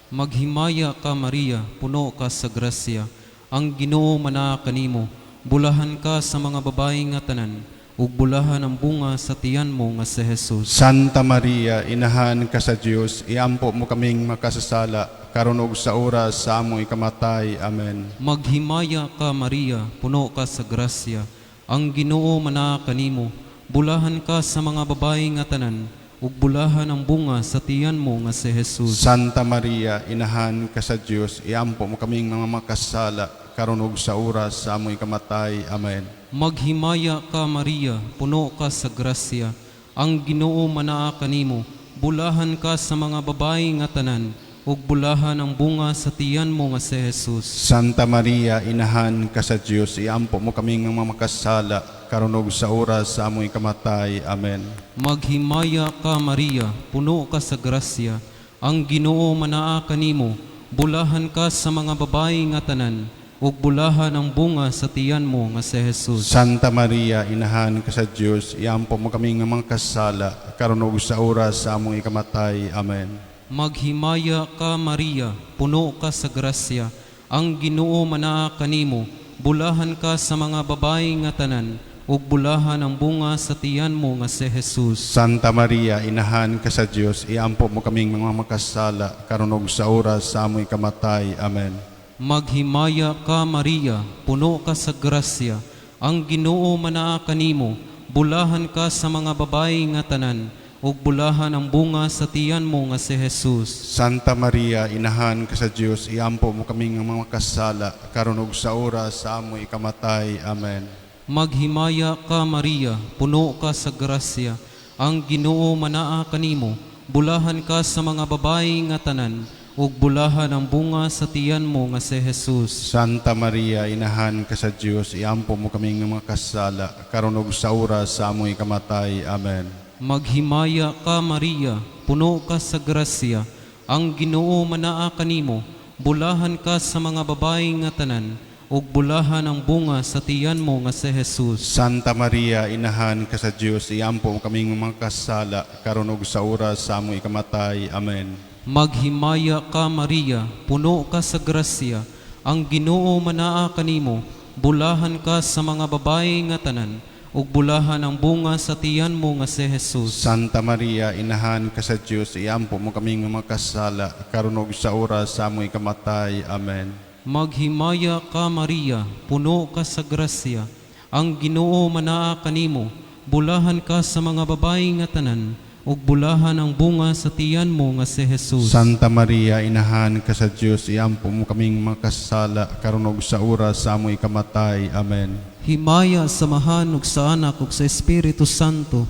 S1: Maghimaya ka Maria, puno ka sa grasya, ang Ginoo manaa kanimo, bulahan ka sa mga babae nga tanan, ug bulahan ang bunga sa tiyan mo nga si Jesus.
S2: Santa Maria, inahan ka sa Dios, iampo mo kaming makasasala, karon ug sa oras sa among ikamatay. Amen.
S1: Maghimaya ka Maria, puno ka sa grasya, ang Ginoo manaa kanimo, bulahan ka sa mga babae nga tanan, ug bulahan ang bunga sa tiyan mo nga si Jesus.
S2: Santa Maria, inahan ka sa Dios, iampo mo kaming mga makasala, karon ug sa oras sa among ikamatay. Amen.
S1: Maghimaya ka Maria, puno ka sa grasya, ang Ginoo manaa kanimo, bulahan ka sa mga babae nga tanan, ug bulahan ang bunga sa tiyan mo nga si Jesus.
S2: Santa Maria, inahan ka sa Dios, iampo mo kaming mga makasala, karon ug sa oras sa among ikamatay. Amen.
S1: Maghimaya ka Maria, puno ka sa grasya, ang Ginoo manaa kanimo, bulahan ka sa mga babae nga tanan, ug bulahan ang bunga sa tiyan mo nga si Jesus.
S2: Santa Maria, inahan ka sa Dios, iampo mo kaming mga makasala, karon ug sa oras sa among ikamatay. Amen.
S1: Maghimaya ka Maria, puno ka sa grasya, ang Ginoo manaa kanimo, Bulahan ka sa mga babayi nga tanan, ug bulahan ang bunga sa tiyan mo nga si Jesus.
S2: Santa Maria, inahan ka sa Dios, iampo mo kaming mga makasala, karon ug sa oras sa amoy kamatay. Amen.
S1: Maghimaya ka, Maria, puno ka sa grasya, ang Ginoo manaa kanimo, bulahan ka sa mga babayi nga tanan, ug bulahan ang bunga sa tiyan mo nga si Jesus.
S2: Santa Maria, inahan ka sa Dios, iampo mo kaming mga makasala, karon ug sa oras sa amoy kamatay. Amen.
S1: Maghimaya ka, Maria, puno ka sa grasya, ang Ginoo manaa kanimo, bulahan ka sa mga babayi nga tanan, ug bulahan ang bunga sa tiyan mo nga si Jesus.
S2: Santa Maria, inahan ka sa Dios, iampo mo kaming mga makasala, karon ug sa oras sa amoy kamatay. Amen.
S1: Maghimaya ka, Maria, puno ka sa grasya, ang Ginoo manaa kanimo, bulahan ka sa mga babayi nga tanan, ug bulahan ang bunga sa tiyan mo nga si Jesus.
S2: Santa Maria, inahan ka sa Dios, iampo mo kaming mga makasala, karon ug sa oras sa amoy kamatay. Amen.
S1: Maghimaya ka, Maria, puno ka sa grasya, ang Ginoo manaa kanimo, bulahan ka sa mga babayi nga tanan, ug bulahan ang bunga sa tiyan mo nga si Jesus.
S2: Santa Maria, inahan ka sa Dios, iampo mo kaming mga makasala, karon ug sa oras sa amoy kamatay. Amen.
S1: Maghimaya ka, Maria, puno ka sa grasya, ang Ginoo manaa kanimo, bulahan ka sa mga babayi nga tanan, ug bulahan ang bunga sa tiyan mo nga si Jesus.
S2: Santa Maria, inahan ka sa Dios, iampo mo kaming makasala, karon ug sa oras sa amoy kamatay. Amen.
S1: Himaya sa Amahan ug sa Anak ug sa Espiritu Santo.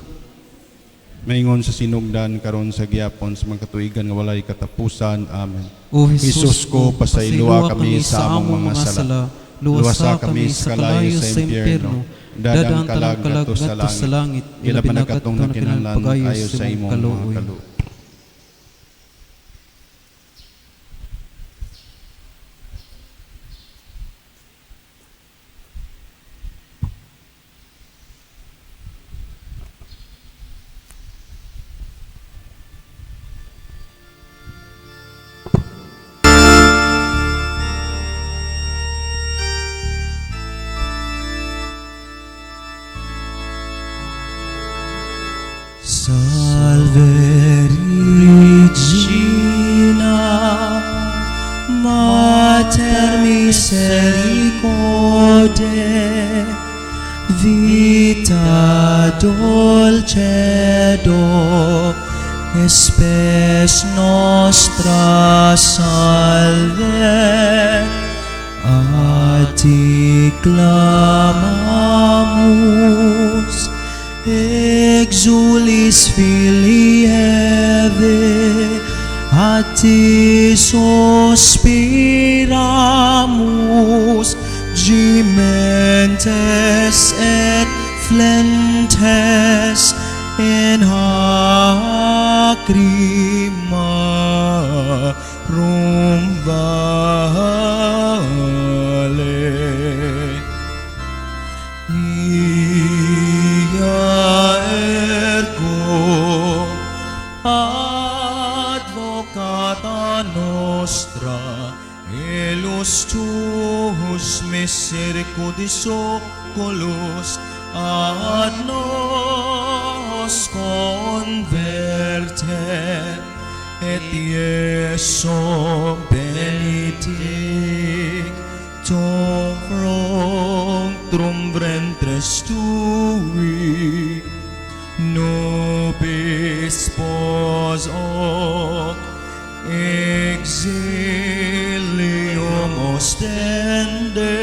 S2: Maingon sa sinugdan karon sa gihapon sa mga katuigan nga walay katapusan. Amen.
S1: O
S2: Jesus ko, pasayloa kami sa among mga sala.
S1: Luwasa kami sa kalayo sa impyerno. Dada ang kalag ngadto sa langit.
S2: Ilabi na katong nakinahanglan ayo sa imong mga
S1: kaluoy.
S2: kaluoy.
S3: Salve Regina, Mater misericordiae, vita dulcedo, spes nostra salve. A ti clamamus, exulis filii Eve, a ti sospiramus, gimentes et flentes in hac rimarum vale. Ia ergo advocata nostra, illos tuos misericordis oculos ad nos converte, et Iesum benedictum fructum ventris tui, nobis post hoc exilium ostende,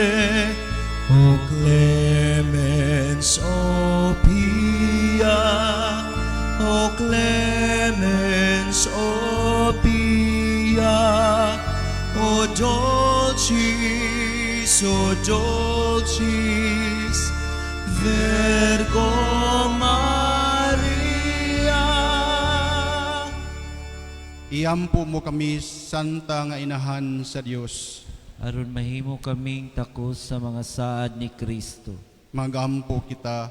S3: O clemens, O pia, O clemens, O pia, O dulcis, O dulcis, Virgo Maria.
S2: Iampo mo kami, Santa nga Inahan sa Dios.
S3: Aron mahimo kaming takos sa mga saad ni Kristo.
S2: Magampo kita.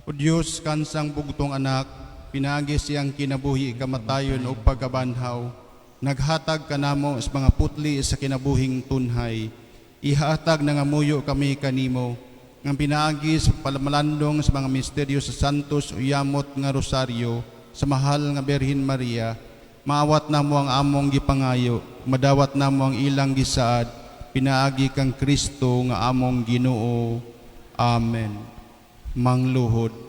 S2: O Dios, kansang bugtong anak, pinaagi siyang kinabuhi, kamatayon o pagkabanhaw. Naghatag kanamo sa mga putli sa kinabuhing tunhay. Ihatag nangamuyo kami kanimo nga pinaagi sa palamalandong sa mga misteryo sa Santos Uyamot nga Rosaryo sa mahal nga Birhen Maria, maawat namo ang among gipangayo, madawat namo ang ilang gisaad pinaagi kang Kristo nga among Ginoo. Amen. Mangluhod.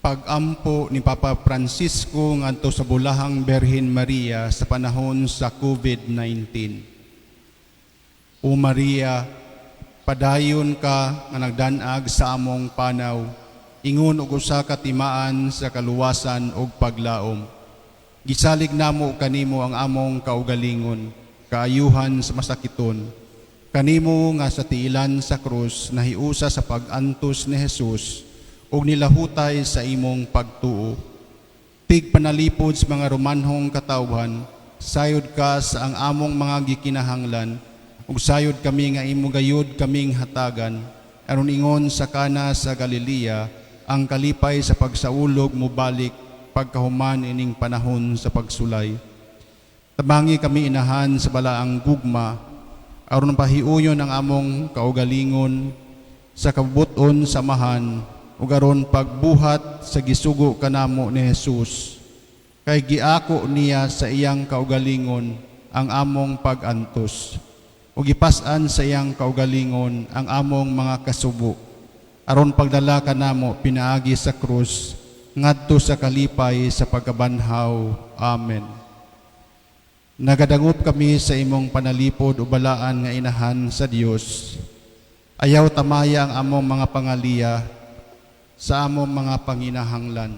S2: Pag-ampo ni Papa Francisco ngadto sa Bulahang Birhen Maria sa panahon sa COVID-19. O Maria, padayon ka nga nagdanag sa among panaw, ingon og usa ka timaan sa kaluwasan ug paglaom. Gisalig namo kanimo ang among kaugalingon, kaayuhan sa masakiton. Kanimo nga sa tiilan sa krus nahiusa sa pag-antos ni Jesus ug nilahutay sa imong pagtuo. Tig panalipod sa mga Romanhong katawhan, sayod ka sa ang among mga gikinahanglan, ug sayod kami nga imo gayud kaming hatagan, aron ingon sa Kana sa Galilea, ang kalipay sa pagsaulog mobalik pagkahuman ining panahon sa pagsulay. Tabangi kami inahan sa balaang gugma, aron pahiuyon ang among kaugalingon sa kabuton samahan, ug aron pagbuhat sa gisugo kanamo ni Jesus. Kay giako niya sa iyang kaugalingon ang among pag-antos, ug gipas-an sa iyang kaugalingon ang among mga kasubo, aron pagdala kanamo pinaagi sa krus ngadto sa kalipay sa pagkabanhaw. Amen. Nagadangop kami sa imong panalipod o balaan nga inahan sa Dios. Ayaw tamaya ang among mga pangaliya sa among mga panginahanglan.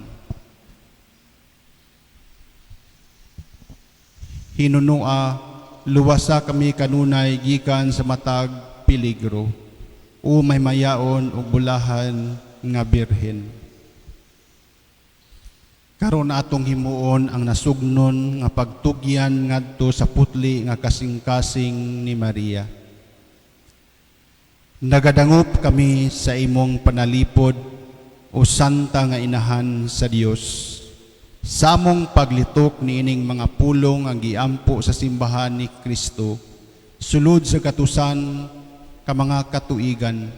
S2: Hinunua, luwasa kami kanunay gikan sa matag peligro, o may mayaon ug bulahan nga birhen. Karon atong himuon ang nasugnon nga pagtugyan ngadto sa putli nga kasing-kasing ni Maria. Nagadangop kami sa imong panalipod o santa nga inahan sa Dios. Sa among paglitok niining mga pulong ang giampo sa simbahan ni Kristo, sulod sa katusan ka mga katuigan,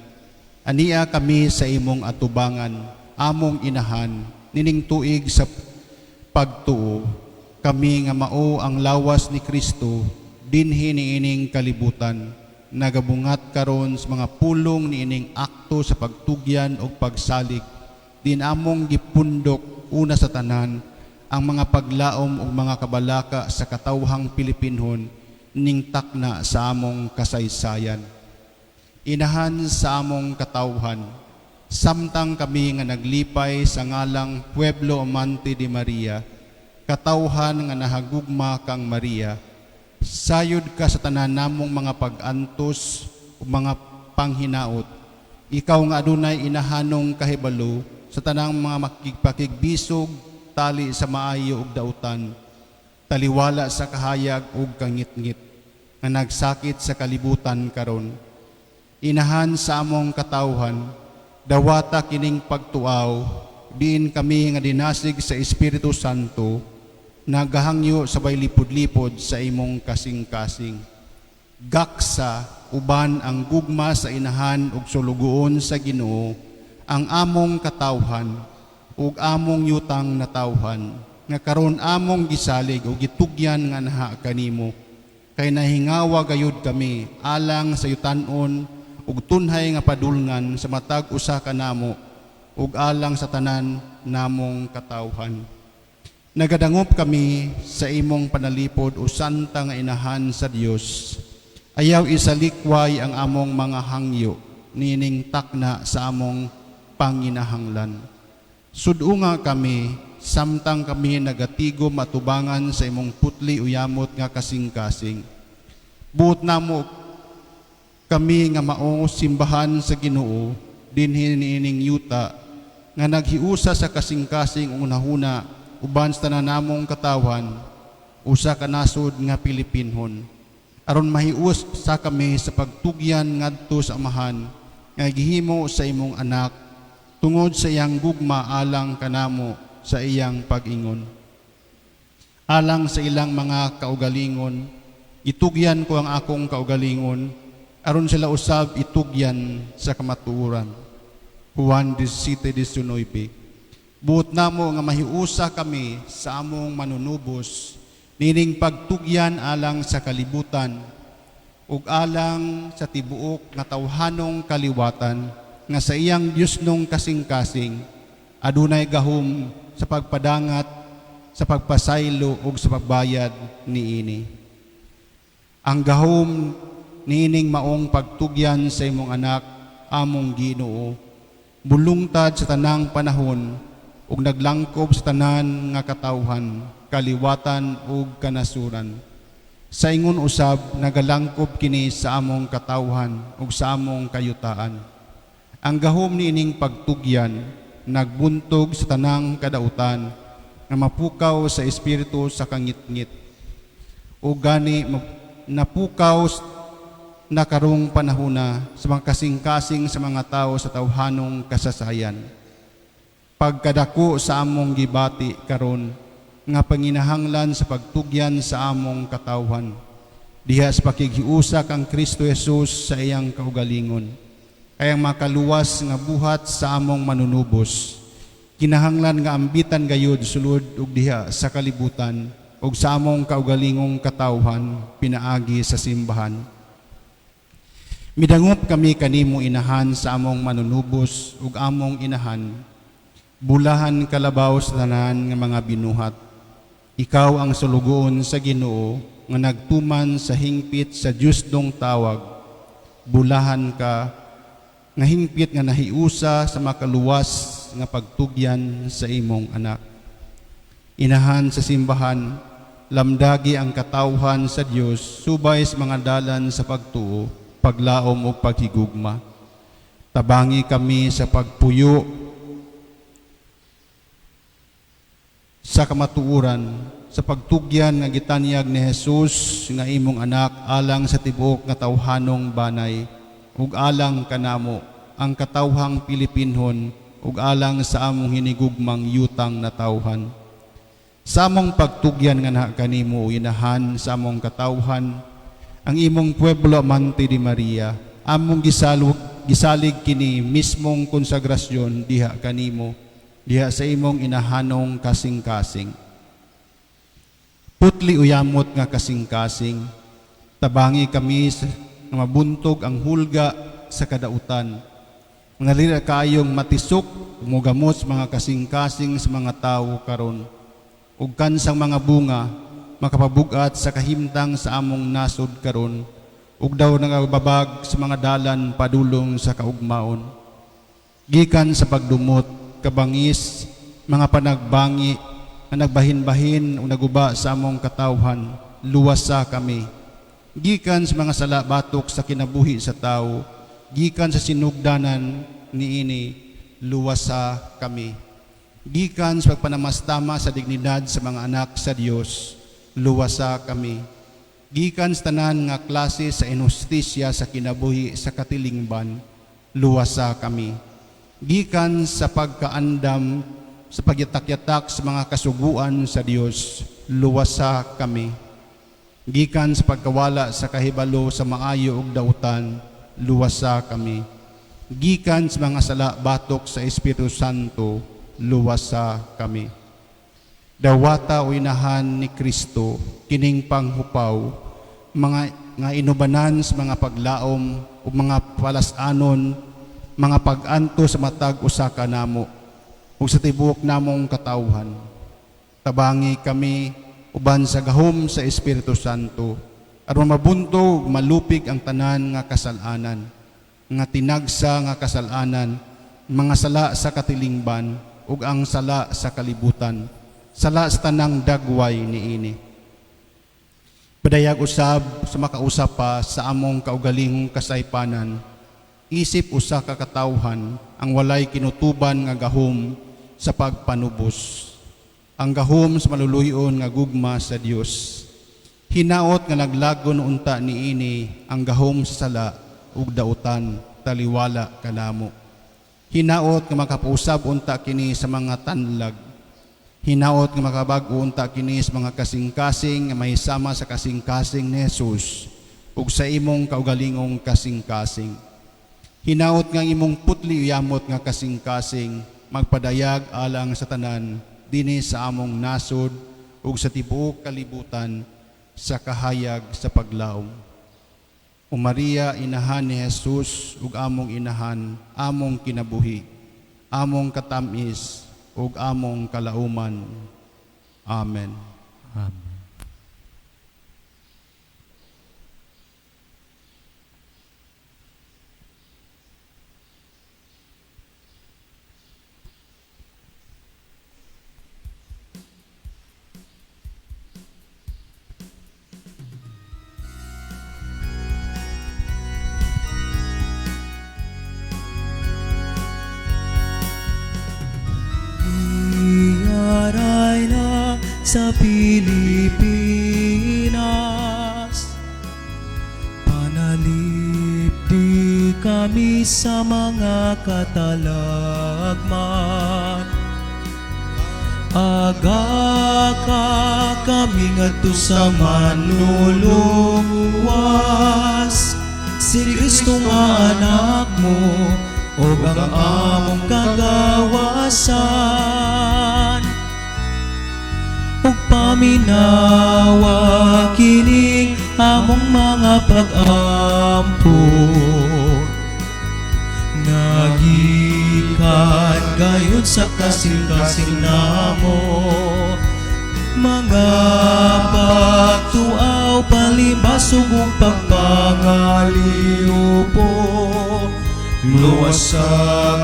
S2: ania kami sa imong atubangan, among inahan, nining tuig sa pagtuo, kami nga mao ang lawas ni Kristo, dinhi niining kalibutan, nagabungat karon sa mga pulong niining akto sa pagtugyan ug pagsalig, din among gipundok una sa tanan ang mga paglaom ug mga kabalaka sa katawhang Pilipinhon ning takna sa among kasaysayan. Inahan sa among katawhan, samtang kami nga naglipay sa ngalang Pueblo Amante de Maria, katawhan nga nahagugma kang Maria, sayod ka sa tanan namong mga pag-antos ug mga panghinaot. Ikaw nga adunay inahanong kahibalo sa tanang mga makipakigbisog, tali sa maayo ug dautan, taliwala sa kahayag ug kangitngit nga nagsakit sa kalibutan karon. Inahan sa among katawhan, dawata kining pagtuaw, diin kami nga dinasig sa Espiritu Santo, nagahangyo sabay lipod-lipod sa imong kasing-kasing. Gaksa uban ang gugma sa inahan ug sulugoon sa Ginoo ang among katawhan ug among yutang natawhan, nga karon among gisalig ug gitugyan nga naha kanimo, kay nahingawa gayud kami alang sa yutan-on ug tunhay nga padulngan sa matag usa kanamo ug alang sa tanan namong katawhan. Nagadangop kami sa imong panalipod o santa nga inahan sa Dios. Ayaw isalikway ang among mga hangyo nining takna sa among panginahanglan. Sud-unga kami samtang kami nagatigo matubangan sa imong putli uyamot nga kasing-kasing. Buot namo kami nga mao simbahan sa Ginoo dinhi niining yuta nga naghiusa sa kasing-kasing ug nahuna uban sa tanan namong katawhan usa ka nasod nga Pilipinhon, aron mahius sa kami sa pagtugyan ngadto sa Amahan nga gihimo sa imong anak tungod sa iyang gugma alang kanamo sa iyang pag-ingon. Alang sa ilang mga kaugalingon, itugyan ko ang akong kaugalingon, aron sila usab itugyan sa kamatuoran. Juan 17:19. Buot namo nga mahiusa kami sa among manunubos nining pagtugyan alang sa kalibutan ug alang sa tibuok nga tawhanong kaliwatan nga sa iyang Diosnong kasing-kasing adunay gahom sa pagpadangat, sa pagpasaylo ug sa pagbayad niini. Ang gahom niining maong pagtugyan sa imong anak, among Ginoo, mulungtad sa tanang panahon ug naglangkob sa tanan nga katawhan, kaliwatan ug kanasuran. Sa ingon usab nagalangkob kini sa among katawhan ug sa among kayutaan. Ang gahom niining pagtugyan nagbuntog sa tanang kadautan nga mapukaw sa espiritu sa kangitngit. O gani napukaw na karong panahona sa mga kasing-kasing sa mga tao sa tawhanong kasasayan. Pagkadako sa among gibati karon nga panginahanglan sa pagtugyan sa among katawhan diha sa pakighiusa kang Kristo Jesus sa iyang kaugalingon, kay ang makaluwas nga buhat sa among manunubos kinahanglan nga ambitan gayud sulod ug diha sa kalibutan ug sa among kaugalingong katawhan pinaagi sa simbahan. Midangop kami kanimo, Inahan sa among manunubos ug among inahan. Bulahan kalabaw sa tanan nga mga binuhat. Ikaw ang sulugoon sa Ginoo nga nagtuman sa hingpit sa Diosnong tawag. Bulahan ka nga hingpit nga nahiusa sa makaluwas nga pagtugyan sa imong anak. Inahan sa simbahan, lamdagi ang katawhan sa Dios subay sa mga dalan sa pagtuo, paglaom ug paghigugma. Tabangi kami sa pagpuyo sa kamatuoran sa pagtugyan nga gitanyag ni Jesus nga imong anak alang sa tibuok nga tawhanong banay ug alang kanamo ang katawhang Pilipinhon ug alang sa among hinigugmang yutang natawhan. Sa among pagtugyan nga naa kanimo, Inahan sa among katawhan, ang imong pueblo amante di Maria, among gisalig kini mismong konsagrasyon diha kanimo, diha sa imong inahanong kasing-kasing. Putli uyamot nga kasing-kasing, tabangi kami nga mabuntog ang hulga sa kadautan. Nalira kaayong matisok, mugamot sa mga kasing-kasing sa mga tawo karon. Ug kansang mga bunga makapabugat sa kahimtang sa among nasod karon ug daw nangababag sa mga dalan padulong sa kaugmaon. Gikan sa pagdumot, kabangis, mga panagbangi nga nagbahin-bahin o naguba sa among katawhan, luwasa kami. Gikan sa mga sala batok sa kinabuhi sa tao, gikan sa sinugdanan niini, luwasa kami. Gikan sa pagpanamastama sa dignidad sa mga anak sa Dios, luwasa kami. Gikan sa tanan nga klase sa inhustisya sa kinabuhi sa katilingban, luwasa kami. Gikan sa pagkaandam sa pagyatak-yatak sa mga kasuguan sa Dios, luwasa kami. Gikan sa pagkawala sa kahibalo sa maayo ug dautan, luwasa kami. Gikan sa mga sala batok sa Espiritu Santo, luwasa kami. Dawata o Inahan ni Kristo, kining panghupaw, mga nga inubanan sa mga paglaom ug mga palas-anon, mga pag-anto sa matag usa ka namo ug sa tibuok namong katawhan. Tabangi kami uban sa gahom sa Espiritu Santo aron mabuntog malupig ang tanan nga kasal-anan, nga tinagsa nga kasal-anan, mga sala sa katilingban ug ang sala sa kalibutan, sala sa tanang dagway niini. Padayag usab sa makausap pa sa among kaugalingong kasaypanan, isip usa ka katawhan ang walay kinutuban nga gahom sa pagpanubos, ang gahom sa maluluyon nga gugma sa Dios. Hinaot nga naglagon unta niini ang gahom sa sala ug dautan taliwala kanamo. Hinaot nga makapausab unta kini sa mga tanlag. Hinaot nga makabag-o unta kini sa mga kasing-kasing nga mahisama sa kasing-kasing ni Jesus ug sa imong kaugalingong kasing-kasing. Hinaot nga ang imong putli uyamot nga kasing-kasing magpadayag alang sa tanan dinhi sa among nasod ug sa tibuok kalibutan sa kahayag sa paglaom. O Maria, inahan ni Jesus ug among inahan, among kinabuhi, among katamis ug among kalauman. Amen.
S3: Amen. Iyaray na sa Pilipinas, panalipdi kami sa mga katalagman. Aga ka kami ngadto sa manluluwas, si Kristo nga anak mo, ug ang among kagawasan. Ug paminawa kining among mga pag-ampo, nagikan gayud sa kasing-kasing namo, mga pagtuaw palimbasog ug pagpangaliupo. Luwasa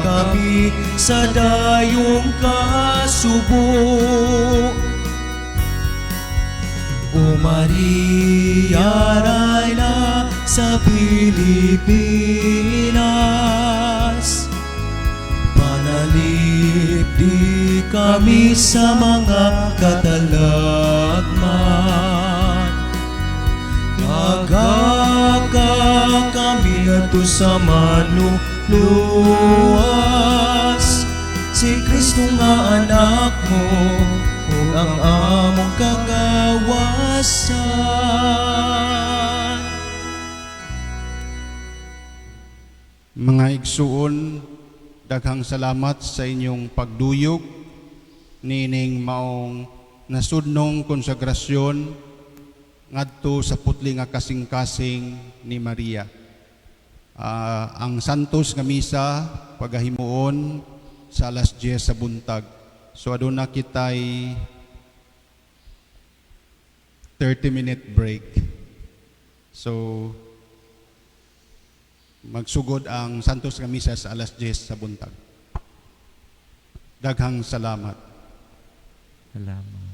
S3: kami sa dayong kasubo. O Maria, Reyna sa Pilipinas, panalipdi kami sa mga katalagman. Aga ka kami ngadto sa manluluwas, si Kristo nga anak mo, ug ang among kagawasan.
S2: Mga igsuon, daghang salamat sa inyong pagduyog niining maong nasudnong konsagrasyon ngadto sa putli nga kasing-kasing ni Maria. Ang Santos nga misa pagahimuon sa alas 10 sa buntag. So aduna kitay 30-minute break. So magsugod ang Santos nga misa sa alas 10 sa buntag. Daghang salamat.
S3: Salamat.